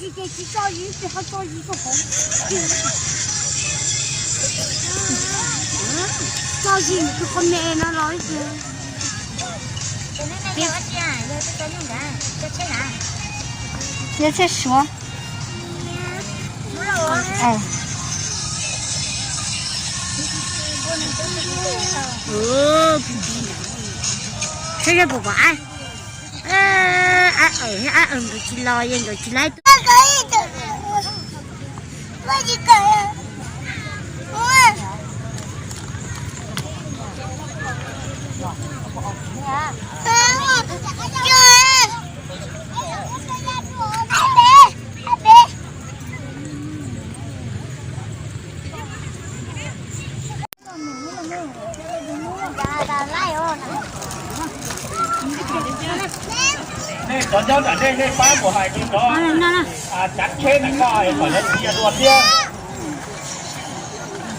Ces tsis tso zis, ces ho tso zis rau hauv. Tso zis nws tus qhov me no los ces. Yog tsheb suav. Tsheb yog puas pom ab. Ab, nkawd tsis los, yog nkawd tsis laib. Nej cov nyob nram nej, nej pab mus hais rau cov tsav tsheb ntawm ko kom lawv cia dua thiab.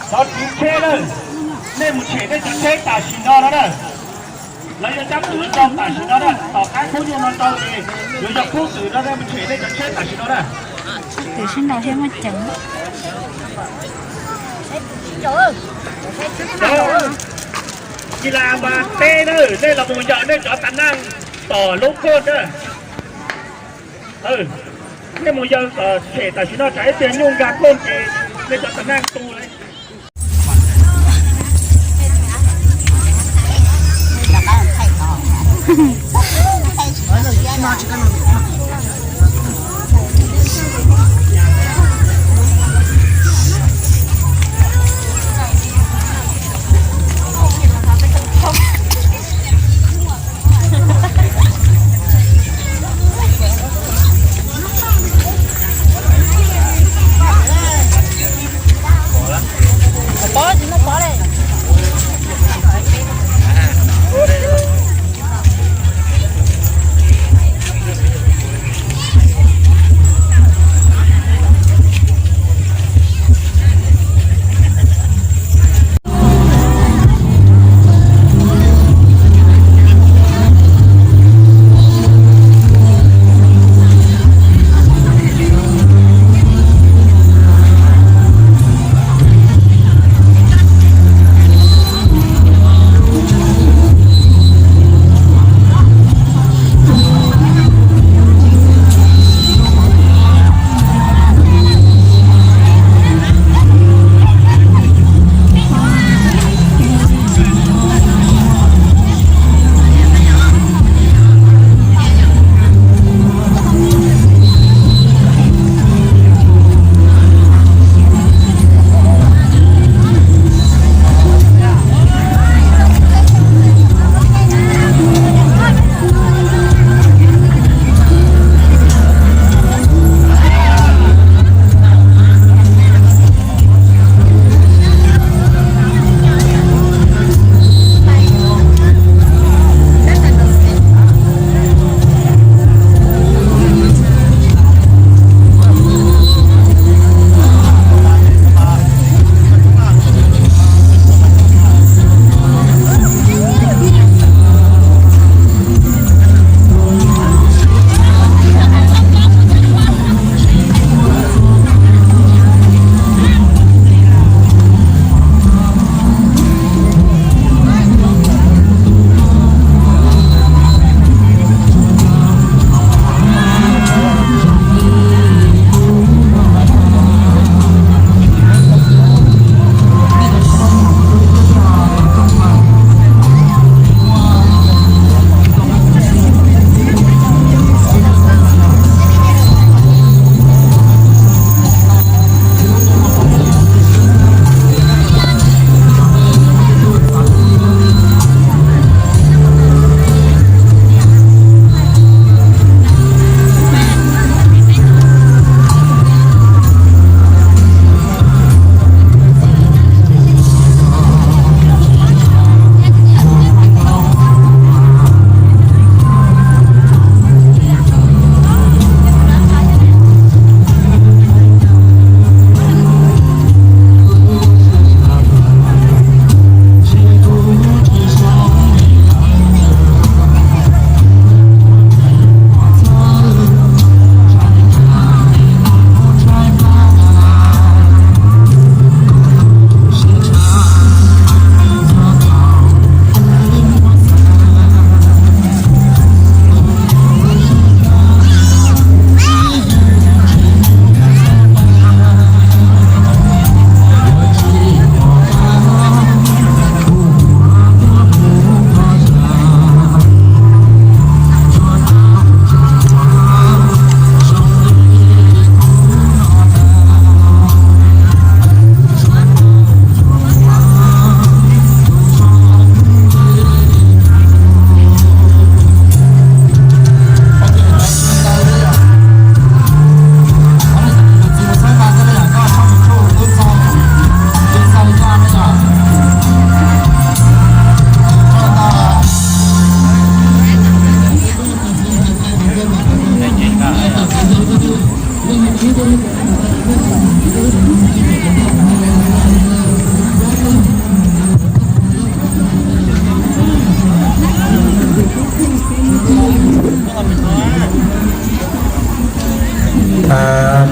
Cov tswv tsheb na, nej mus tshem nej cov tsheb tam sim no no na. Lawv yuav cab tus yuav rau tam sim no na, tom qab khub nyuj no rau ces yuav yog khub twm no, nej mus tshem nej cov tsheb tam sim no na. Twm sib ntaus thiab muaj ceem. Cov Kis Las Vas teb na, nej los mus yawm nej cov tas neej tom lub koj na. Nej mus yawm kom tshem tam sim no, tsam ib pliag nyuj nkag koj ces nej cov tas neej tu lawm.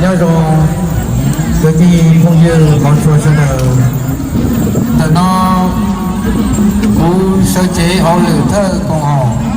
Nyob zoo kwv tij phooj ywg hmov tshua sawv daws. Ntawm no kuv sawv cev hauj lwm thawj koom haum